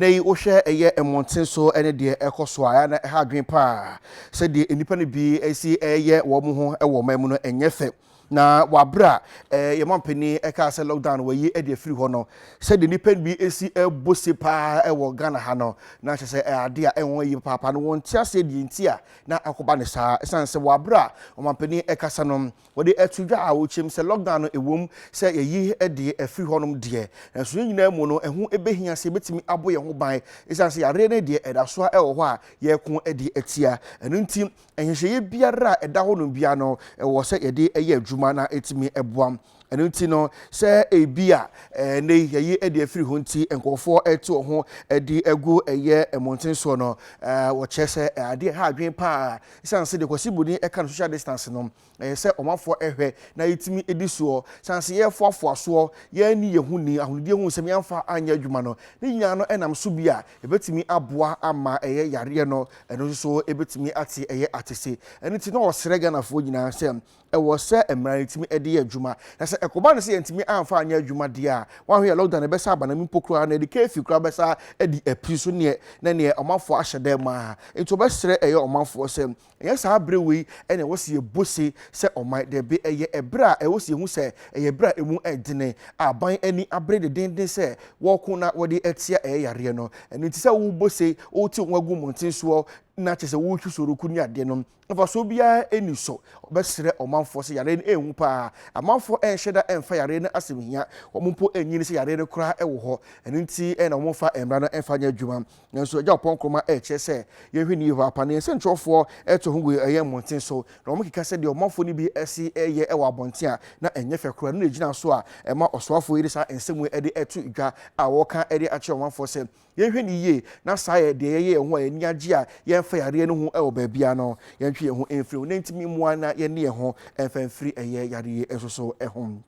Na yi wohwɛ ɛyɛ mmɔnten so ne deɛ ɛkɔ so a, na ɛha adwene paa sɛdeɛ nnipa no bi si ɛyɛ wɔn ho wɔ ɔman mu no, ɛnyɛ fɛ. Na wabere a yɛn mampanin ɛka sɛ lockdown wɔyi de afiri hɔ no, sɛdeɛ nnipa no bi si ɛbɔ se paa ɛwɔ Ghana ha no, na kyerɛ sɛ ɛyɛ adeɛ a ɛwɔn yi papaapa no, wɔn ti aseɛ deɛ nti a na akɔba ne saa. Ɛsiane sɛ wabere a ɔmampanin ɛkasa no, wɔde ɛto dwa a wɔkyɛm sɛ lockdown no, ɛwom sɛ yɛyi de afiri hɔnom deɛ, nanso yɛn nyinaa mu no, ɛho ɛbɛhia sɛ yɛbɛtumi abɔ yɛn ho ban, ɛsiane sɛ yareɛ no deɛ, ɛda so a ɛwɔ hɔ a yɛreko de atia. Ɛno nti nhyehyɛeɛ biara a ɛda hɔnom biara no, ɛwɔ sɛ yɛde ɛyɛ adwuma na ɛtumi ɛboa. Ɛno nti no, sɛ ebi a ɛnɛ yɛyi de afiri hɔ nti nkurɔfoɔ ɛte wɔn ho de agu ɛyɛ mmɔnten soɔ no, wɔkyerɛ sɛ adeɛ ha adwene paa, ɛsiane sɛ deɛ Kwasi Buni ɛka no, social distance no, ɛyɛ sɛ ɔmanfoɔ ɛhwɛ na yɛtumi di soɔ, san sɛ yɛfoafoa soɔ, yɛni yɛn ho ni ahonidie ho nsɛm yɛmfa anyɛ adwuma no ne nyinaa no, ɛnam so bi a ɛbɛtumi aboa ama ɛyɛ yareɛ no, ɛno nso so ɛbɛtumi ate ɛyɛ atese. Ɛno nti na ɔsrɛ Ghanafoɔ nyinaa sɛ ɛwɔ sɛ mmara no tumi de yɛ adwuma, na sɛ ɛkɔba no sɛ yɛntumi amfa anyɛ adwuma deɛ a, wɔahwɛ yɛ lockdown ɛbɛsa aba na mpo koraa na ɛde curfew koraa bɛsa de apiri so neɛ na neɛ ɔmanfoɔ ahyɛ dɛm a. Nti ɔbɛsrɛ ɛyɛ ɔmanfoɔ sɛ ɛnyɛ saa abere wei ɛna ɛwɔ sɛ yɛbɔ se sɛ ɔman dɛbi, ɛyɛ ɛberɛ a ɛwɔ sɛ yɛhu sɛ ɛyɛ berɛ a ɛmu ɛdene a aban ani abere dedenden sɛ wɔko na wɔde atia ɛyɛ yareɛ no. Ɛno nti sɛ wobɔ se, wote wo ho agu mmɔnten soɔ na kyerɛ sɛ wotwi soroku ne adeɛ no, mfasoɔ biara ɛni so. Ɔbɛsrɛ ɔmanfoɔ sɛ yareɛ no ɛnhu paa, amanfoɔ ɛnhyɛ da ɛmfa yareɛ no asɛm hia wɔn mpo, ɛnyini sɛ yareɛ no koraa ɛwɔ hɔ. Ɛno nti ɛna wɔmfa mmara no ɛmfa nyɛ adwuma. Nanso Agya Ɔpɔn Nkroma ɛkyerɛ sɛ yɛnhwɛ ne yie hɔ apa ne nsɛntwerɛfoɔ ɛto ho gu ɛyɛ mmɔnten so na wɔn keka sɛ deɛ ɔmanfoɔ no bi ɛsi ɛyɛ ɛwɔ abɔnten a, na ɛnyɛ fɛ koraa no, na egyina so a ɛma ɔsoafoɔ yi de saa nsɛm yi ɛde ɛto dwa a wɔka ɛde akyerɛ ɔmanfoɔ sɛ yɛnhwɛ ne yie na saa yɛ deɛ yɛyɛ yɛn ho a yɛni agye a yɛmfa yareɛ no ho ɛwɔ baabia no, yɛntwe yɛn ho mfiri ho na ntumi mmoa na yɛne yɛn ho ɛmfa mfiri ɛyɛ yareɛ nso so ɛho.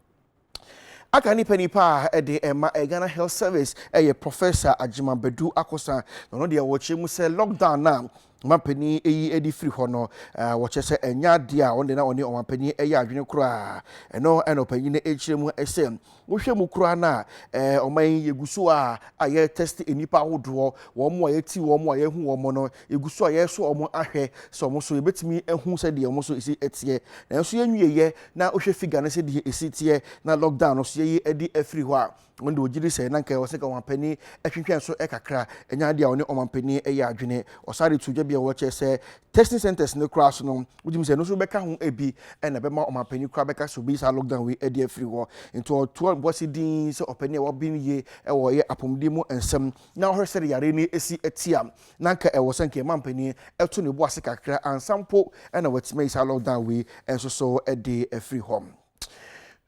Aka nipa a ɛde ɛma Ghana Health Service ɛyɛ Professor Agyeman Badu Akosa, na ɔno deɛ wɔkyerɛ mu sɛ lockdown na ɔmampanin eyi ɛde firi hɔ no, wɔkyerɛ sɛ ɛnyɛ adeɛ a ɔno de na ɔne ɔmampanin ɛyɛ adwene koraa. Ɛno ɛna ɔpanyin no ɛkyerɛ mu ɛsɛ wohwɛ mu koraa na ɔman yi yɛgu so a yɛ test nnipa ahodoɔ, wɔn a yɛti wɔn a yɛhu wɔn no, yɛgu so a yɛsɔ wɔn ahwɛ sɛ wɔn so yɛbɛtumi ahu sɛdeɛ wɔn so esi teɛ. Nanso yɛnwie yɛ na wohwɛ figure no sɛdeɛ esi teɛ na lockdown no so yɛyi ɛde afiri hɔ a, wɔn de wɔgye di sɛ na nka ɛwɔ sɛ nka ɔmampanin ɛtwentwɛn so ɛkakra. Ɛnyɛ adeɛ a ɔne ɔmampanin ɛyɛ adwene. Ɔsare de to dwa bi a wɔkyerɛ sɛ testing centers ne koraa so no, wogyim sɛ ɛno nso bɛka ho ebi ɛna bɛma ɔmampanin koraa bɛka sɛ obi saa lockdown wei ɛde afiri hɔ. Nti ɔtoa bɔsi din sɛ ɔpanin a wabi yie ɛwɔ ɛyɛ apɔmuden mu nsɛm na ɔhwɛ sɛ yare no esi ɛti a, na nka ɛwɔ sɛ nka ɔmampanin ɛto ne bo ase kakra ansa mpo ɛna watumi ayi saa lockdown wei ɛnso so ɛde afiri hɔ.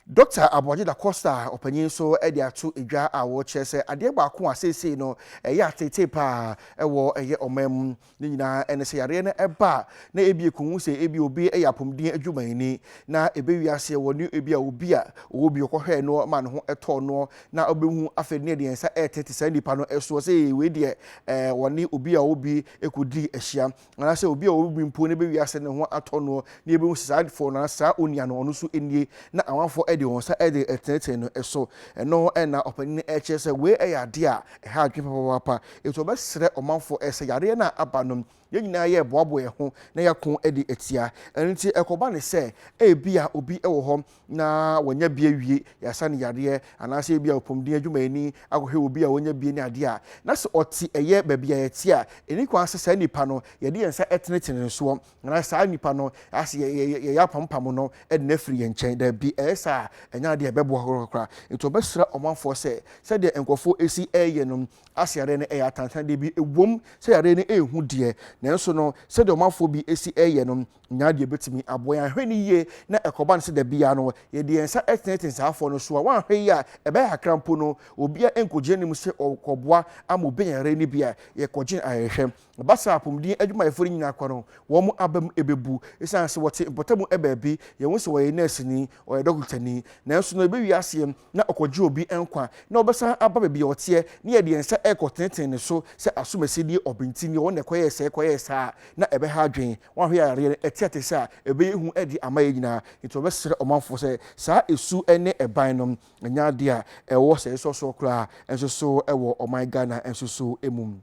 Dr Aboagye Da Costa, ɔpanyin nso de ato edwa a wɔkyerɛ sɛ adeɛ baako a seesei no ɛyɛ atete paa ɛwɔ ɛyɛ ɔman mu ne nyinaa ɛne sɛ yareɛ no ɛba a, na ebi ekohu sɛ ebi obi ɛyɛ apɔmuden adwumayɛni na ebe wiase wɔ ne ebi a obi a ɔwɔ bi ɔkɔhwɛ no ma ne ho ɛtɔɔ no, na ɔbɛhu afei ne deɛ nsa ɛɛtete saa nipa no ɛsoɔ sɛ wei deɛ wɔne obi a ɔwɔ bi ekodi ahyia, anaasɛ obi a ɔwɔ bi mpo ne bɛ wiase ne ho atɔ no, na ebi sɛ saa fo na saa onua no ɔno nso nie, na amanfoɔ ɛde wɔn nsa ɛde ɛtenetene no ɛso. Ɛno ɛna ɔpanin ɛkyerɛ sɛ wei ɛyɛ adeɛ a ɛha adwene papaapa. Etu ɔbɛsrɛ ɔmanfoɔ ɛsɛ yareɛ no a aba no, yɛn nyinaa yɛ boaboa yɛn ho na yɛako de atia. Ɛno nti ɛkɔba ne sɛ ebi a obi wɔ hɔ na wɔnya bi awie, yɛasa ne yareɛ, anaasɛ ebi a ɔpɔmuden adwumayɛni akɔhwɛ obi a wɔnya bi ne adeɛ a, na sɛ ɔte ɛyɛ baabi a yɛte a, ɛni kwan sɛ saa nipa no yɛde yɛn nsa ɛtenetene ne soɔ, anaa saa nipa no ase yɛyɛ apampam no ɛde no afiri yɛn nkyɛn. Daabi, ɛyɛ saa ɛnyɛ adeɛ a ɛbɛboa korakora. Nti ɔbɛsrɛ ɔmanfoɔ sɛ sɛdeɛ nkurɔfoɔ esi ɛyɛ no ase, yareɛ no ɛyɛ atantan bi, ewom sɛ yareɛ no ɛnhu deɛ, nanso no sɛdeɛ ɔmanfoɔ bi esi ɛyɛ no nyaa deɛ bɛtumi aboa yɛn ahwɛ no yie, na ɛkɔba no sɛ dabi ya no yɛde yɛn nsa ɛtenetene saa afɔ no so a, wɔahwɛ yi a ɛbɛyɛ kakra mpo no, obiara nkɔgyina anim sɛ ɔkɔboa ama obi yareɛ no bi a yɛkɔgye ayɛhwɛ. Ɛba saa, apɔmuden adwumayɛfoɔ no nyinaa kɔ no, wɔn aba mu ɛbɛbu, ɛsiane sɛ wɔte mpɔtamu baabi, yɛn ho sɛ wɔyɛ nɛɛseni, ɔyɛ dɔkotani. ni. Nanso no ɛbɛwie aseɛ na ɔkɔgye obi nkwa na ɔbɛsan aba baabi a ɔteɛ na yɛde yɛn nsa ɛrekɔtenetene ne so sɛ asomasi nie, ɔbɛnti nie, ɔno na ɛkɔyɛɛ sɛɛ kɔyɛɛ saa a, na ɛbɛha adwene. Woanhwɛ yɛ yareɛ no ɛte ate sɛ a, ɛbɛyɛ hu de ama yɛn nyinaa. Nti wɔbɛsrɛ ɔmanfoɔ sɛ saa ɛsu ne ɛban no ɛnyɛ adeɛ a ɛwɔ sɛ ɛsɔ soɔ koraa nso so wɔ ɔman Ghana nso so mu.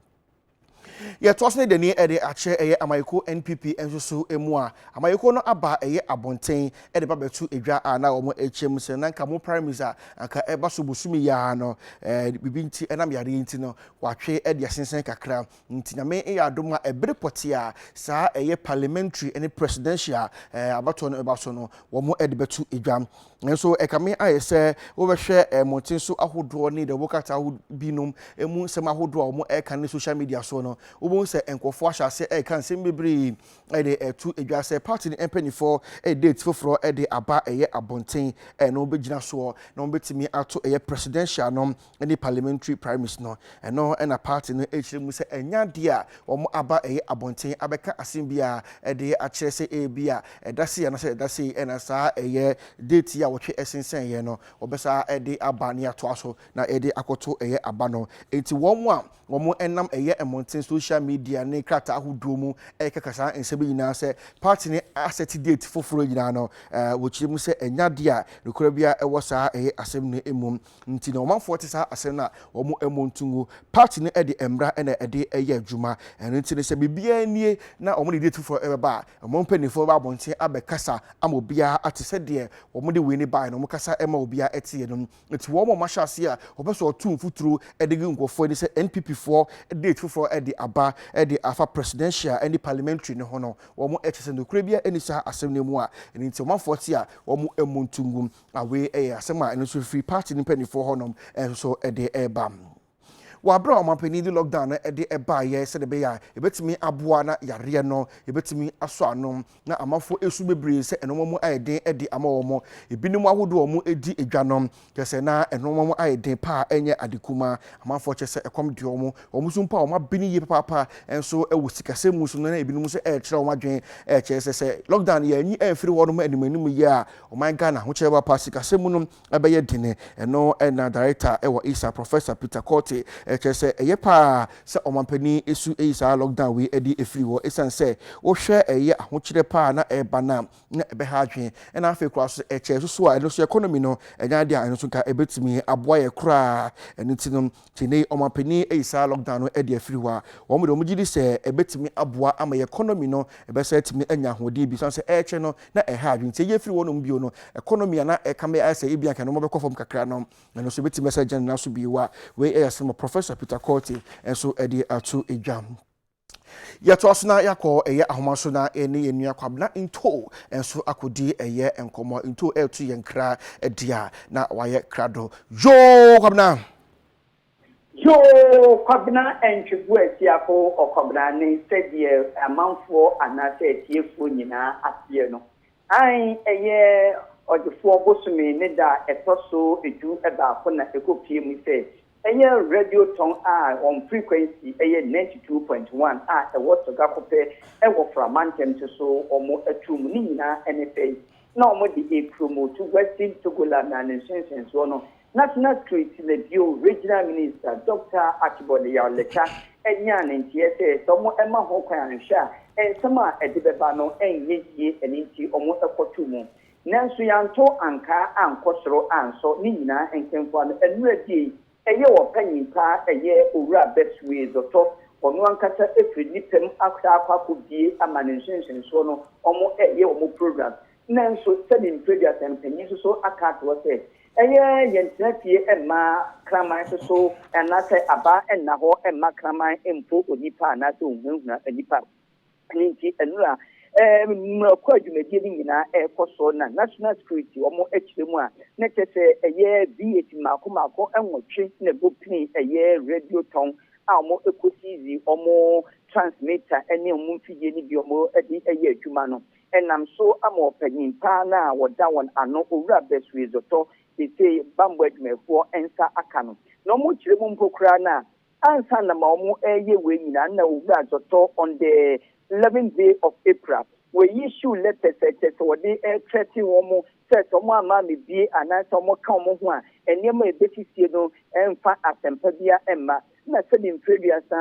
Yɛtoa so ne dani de akyerɛ ɛyɛ amayɛkuo NPP nso so mu a, amayɛkuo no aba ɛyɛ abɔnten de ba bɛto edwa a na wɔn ɛkyɛ mu sɛ na nka mo primaries a anka ɛba so bosome yi ara no, biribi nti ɛnam yareɛ nti no wɔatwe de asensɛn kakra. Nti Nyame yɛ adom a ɛbere pɔtee a saa ɛyɛ parliamentary ne presidential abatoɔ no ɛba so no wɔn de bɛto edwa. Nanso ɛkame ayɛ sɛ wobɛhwɛ mmɔnten so ahodoɔ ne dawubɔ krataa ahodoɔ binom mu nsɛm ahodoɔ a wɔreka ne social media soɔ no, wobɛhu sɛ nkurɔfoɔ ahyɛ aseɛ reka nsɛm bebree de reto dwa sɛ party no mpanimfoɔ de date foforɔ de aba ɛyɛ abɔnten na wɔbɛgyina soɔ na wɔbɛtumi ato ɛyɛ presidential no ne parliamentary primaries no. Ɛno na party no rekyerɛ mu sɛ ɛnyɛ adeɛ a wɔn aba ɛyɛ abɔnten abɛka asɛm biara de akyerɛ sɛ ebia ɛda sei anaasɛ ɛda sei na saa ɛyɛ date yi a wɔtwe sensɛn yɛ no wɔbɛsa de aba ne atoa so na yɛde akɔto ɛyɛ aba no. Enti wɔn a wɔn nam ɛyɛ mmɔnten, social media ne krataa ahodoɔ mu ɛrekeka saa nsɛm yi nyinaa sɛ party no asɛte date foforɔ nyinaa no, wɔkyerɛ mu sɛ ɛnyɛ adeɛ a nokorɛ biara ɛwɔ saa ɛyɛ asɛm no mu. Nti na ɔmanfoɔ te saa asɛm no a, wɔn mmɔ nto ngu. Party no de mmra na ɛde yɛ adwuma. Ɛno nti no sɛ biribiara nie na wɔn de date foforɔ ɛbɛba a, wɔn mpanimfoɔ bɛba abɔnten abɛkasa ama obiara ate sɛdeɛ wɔn de wei no baeɛ no, wɔkasa ma obiara teɛ no. Nti wɔn a wɔahyɛ aseɛ a wɔpɛ sɛ wɔto mfuturo de gu nkurɔfoɔ ani sɛ NPP foɔ date foforɔ de aba de afa presidential ne parliamentary no ho no, wɔn kyerɛ sɛ nokorɛ biara nni saa asɛm no mu a ɛno nti ɔmanfoɔ te a wɔn mmɔ nto ngu. Na wei yɛ asɛm a ɛno nso firi party no mpanimfoɔ hɔnom nso de reba. Wɔ abere a ɔmanpanin de lockdown no de baeɛ sɛdeɛ ɛbɛyɛ a ɛbɛtumi aboa na yareɛ no yɛbɛtumi asɔ ano na amanfoɔ ɛsu bebree sɛ nnoɔma mu ayɛ den de ama wɔn. Ebinom ahodoɔ a wɔn di dwa no kyerɛ sɛ na nnoɔma mu ayɛ den paa ɛnyɛ ade kumaa. Amanfoɔ kyerɛ sɛ ɛkɔm de wɔn. Wɔn nso mpo a wɔn abene yie papaapa nso wɔ sikasɛm mu nso no na ebinom nso ɛrekyerɛ wɔn adwene ɛrekyerɛ sɛ sɛ lockdown yɛanyi amfiri hɔ nom anim anim yie a ɔman Ghana ahokyerɛ ba pa sikasɛm mu no ɛbɛyɛ dene. Ɛno na Director wɔ ISA, Professor Peter Quartey kyerɛ sɛ ɛyɛ paa sɛ ɔmanpanin su ayi saa lockdown wei adi afiri hɔ ɛsiane sɛ wohwɛ ɛyɛ ahokyerɛ paa na ɛreba no a na ɛbɛha adwene ɛna afei koraa so ɛkyɛɛ so so a ɛno nso economy no ɛnyɛ adeɛ a ɛno nso nka ɛbɛtumi aboa yɛ koraa. Ɛno nti no kyɛ ɔmanpanin ayi saa lockdown no adi afiri hɔ a, wɔn de wɔn gye di sɛ ɛbɛtumi aboa ama yɛ economy no ɛbɛsɛ atumi anya ahoɔden bi sane sɛ ɛrekyɛ no na ɛha adwene. Nti ɛyɛ firi hɔnom bio no, economy a na ɛkame ayɛ sɛ ebi anka nneɛma bɛkɔ fam kakra no, ɛno nso ɛbɛtumi asɛ gyina ne nan so bio a wei ɛyɛ asɛm a Professor Peter Quartey nso de ato dwa. Yɛtoa so na yɛakɔ ɛyɛ ahoma so na ɛne yɛn nua Kwabena Ntow nso akɔdi ɛyɛ nkɔmmɔ. Ntow ɛreto yɛn kra di a na wayɛ krado. Yoo Kwabena! Yoo Kwabena Antwi Boasiako Ɔkwabena ne sɛdeɛ amanfoɔ anaasɛ atiefoɔ nyinaa ateɛ no. Aane, ɛyɛ Ɔgyefoɔ bosome ne da a ɛtɔ so 11 na ɛkɔpue mu sɛ ɛyɛ radio tɔn a wɔn frequency yɛ 92.1 a ɛwɔ Sogakɔpɛ wɔ Frama ntɛmte so wɔn atum. Ne nyinaa ne sɛ na wɔde repromote Western Togoland na ne nsunsuansoɔ no National Security na bio Regional Minister Dɔkta Archibald Yaw Leta nyaa ne nteɛ sɛ sɛ wɔma ho kwan anhwɛ a nsɛm a ɛde bɛba no nyɛ yie, ɛno nti wɔkɔto mu. Nanso yɛanto ankaa ankɔ soro ansɔ ne nyinaa nkenfoa no. Ɛno adie ɛyɛ ɔpanyin paa ɛyɛ Owura Bɛsue Zɔtɔ, ɔno ankasa firi ne pɛ mu akɔ akɔbie ama ne nsunsuansoɔ no wɔreyɛ wɔn program. Nanso sɛdeɛ mprɛduasa mpanyin nso so aka ato hɔ sɛ ɛyɛ yɛntena fie mma kraman nso so anaasɛ abaa nna hɔ mma kraman mpo onipa anaasɛ ohunahuna nipa. Ɛno nti nnura mmerɛkɔ adwumadie no nyinaa ɛrekɔ so na National Security wɔn akyerɛ mu a na kyerɛ sɛ ɛyɛ V8 mmaako mmaako 8 na ɛbɔ pini ɛyɛ radio tɔn a wɔn ɛkɔ wɔn transmitter ne wɔn mfidie no bi wɔn de ɛyɛ adwuma no. Ɛnam so ama ɔpanyin paa no a wɔda wɔn ano Owura Bɛsue Zɔtɔ sese bambɔ adwumayɛfoɔ nsa aka no. Na wɔn kyerɛ mu mpo koraa no a ansa na ma wɔn ɛreyɛ wei nyinaa na Owura Zɔtɔ on the 11th day of April wɔyi issue letters ɛkyɛ sɛ wɔde ɛretrɛte wɔn. sɛ sɛ wɔn amma ammebue anaasɛ wɔka wɔn ho a, nneɛma a ɛbɛsisie no mfa asɛmpa biara mma. Nna sɛbi mfe aduasa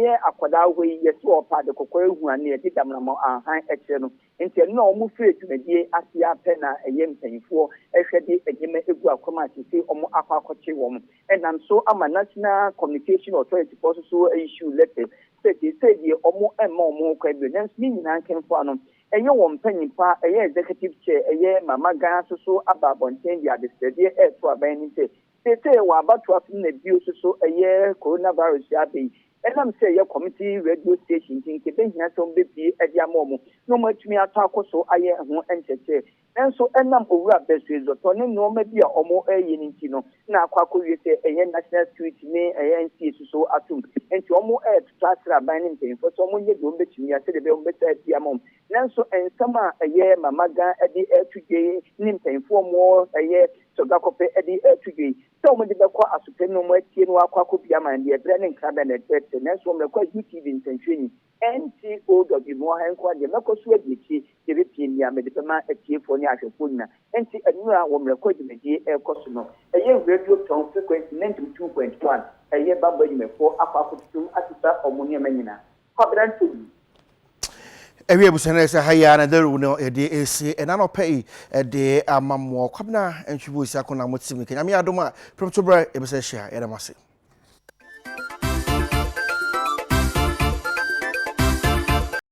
yɛ akwadaa hɔ yi yɛse ɔɔpɛ ade kɔkɔɔ ehu a na yɛde damnamɔ ahan kyerɛ no. Nti ɛno a ɔmo firi dwumadie ase ara pɛ na ɛyɛ mpanyinfoɔ hwɛ de nneɛma egu akwam a seesei ɔmo akɔ akɔkye wɔn. Ɛnam so ama National Communication Authority foɔ nso so issue letter sɛ seesei deɛ ɔmo mma ɔmo ho kwan bio. Nanso ne nyinaa nkenfoa no ɛyɛ wɔn mpanyinfoɔ a ɛyɛ Executive Chair ɛyɛ Mama Gah nso so aba abɔnten de adesrɛdeɛ ɛɛto aban anim sɛ Seesei wɔ abatoɔ afe mu na bio nso so ɛyɛ coronavirus yi aba yi, ɛnam sɛ ɛyɛ community radio station nti nka ɛbɛhia sɛ wɔbɛbue de ama wɔn na wɔatumi atɔ akɔ so ayɛ ho nkyerɛkyerɛ. Nanso ɛnam Owura Besue Zɔtɔ ne nnoɔma bi a wɔreyɛ no nti no na akɔ akɔwie sɛ ɛyɛ National Security ne ɛyɛ NCA nso so atom. Nti wɔretoto asrɛ aban ne mpanyinfoɔ sɛ wɔnyɛ deɛ wɔbɛtumi a sɛdeɛ ɛbɛyɛ wɔbɛsan abue ama wɔn. Nanso nsɛm a ɛyɛ Mama Gan de reto dwa yi ne mpanyinfoɔ a wɔwɔ ɛyɛ Sogakɔpɛ de reto dwa yi, sɛ wɔde bɛkɔ asopɛ mu na wɔatie na wɔakɔ akɔbue ama no deɛ, berɛ ne nkra bɛn na ɛkyerɛkyerɛ? Nanso wɔ mmerɛ kɔ a UTV nsɛntwerɛni NTOW mewɔ ha yi nko ara deɛ, mɛkɔ so adi akyire deɛ ɛbɛpue biara mede bɛma atiefoɔ ne ahwɛfoɔ nyinaa. Enti nnora wɔ mmerɛ kɔ a dwumadie rekɔ so no, ɛyɛ Radio Tɔn frequency 92.1, ɛyɛ bammɔ adwumayɛfoɔ akɔ akɔtotom asesa wɔn nneɛma nyinaa. Kwabena Ntobi. Ɛwi abusua no sɛ ha yi ara na dawuro no yɛde ɛsi ɛna nɔpɛ yi ɛde ama moɔ. Kwabena Ntwibu Osiako na mote mu. Nyame adom a prɛmto berɛ yɛbɛsɛ hyia. Yɛda mo ase.